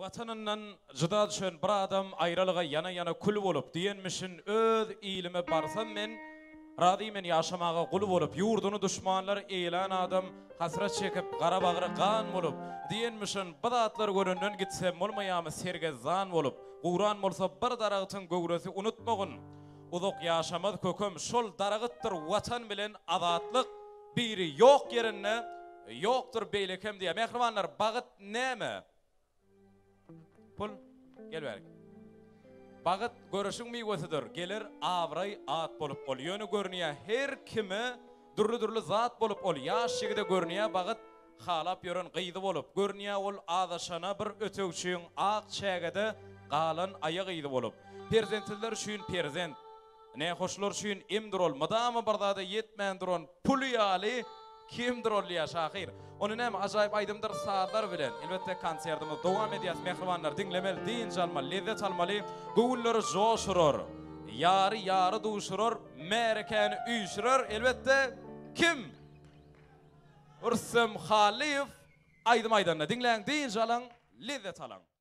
Watanyndan jyda düşen bir adam aýralyga ýana-ýana kül bolup, diýenmişin, Öz ilime barsam men, razy men ýaşamaga gul bolup, Ýurduny duşmanlar eýlän adam, hasrat çekip, gara bagry gan bolup, diýenmişin, Bu zatlary görenden gitsem bolmaýamy sergezdan bolup, Guran bolsa bir daragtyň göwresi unutmagyn, uzak ýaşamaz kökem, şol daragytdyr Watan bilen azatlyk, biri ýok ýerinde, ýokdur beýlekem diýýär. Mähribanlar, bagyt Näme? Pul? Gel bärik. Bagyt göreşiň miwesidir, geler abraý at bolup ol. Ýöne görünýä her kime dürli-dürli zat bolup ol. Ýaş ýigide görünýä bagyt halap ýören gyzy bolup. Görünýä ol azaşana bir ötegçiň ak çägede galan aýak yzy bolup. Perzentsizler üçin perzent. Nähoşlar üçin emdir ol, mydama bir zada ýetmän duran pul ýaly kimdir ol diýýär şahyr. Ony näme ajaýyp aýdymdyr sazlar bilen. Elbetde konsertimiz dowam edýäs mähribanlar diňlemeli dynç almaly lezzet almaly göwünleri joşurar ýary ýary duşurar märekäni üýşürer elbetde kim Rüstem Hallyýew aýdym aýdanda diňläň dynç alyň lezzet alyň.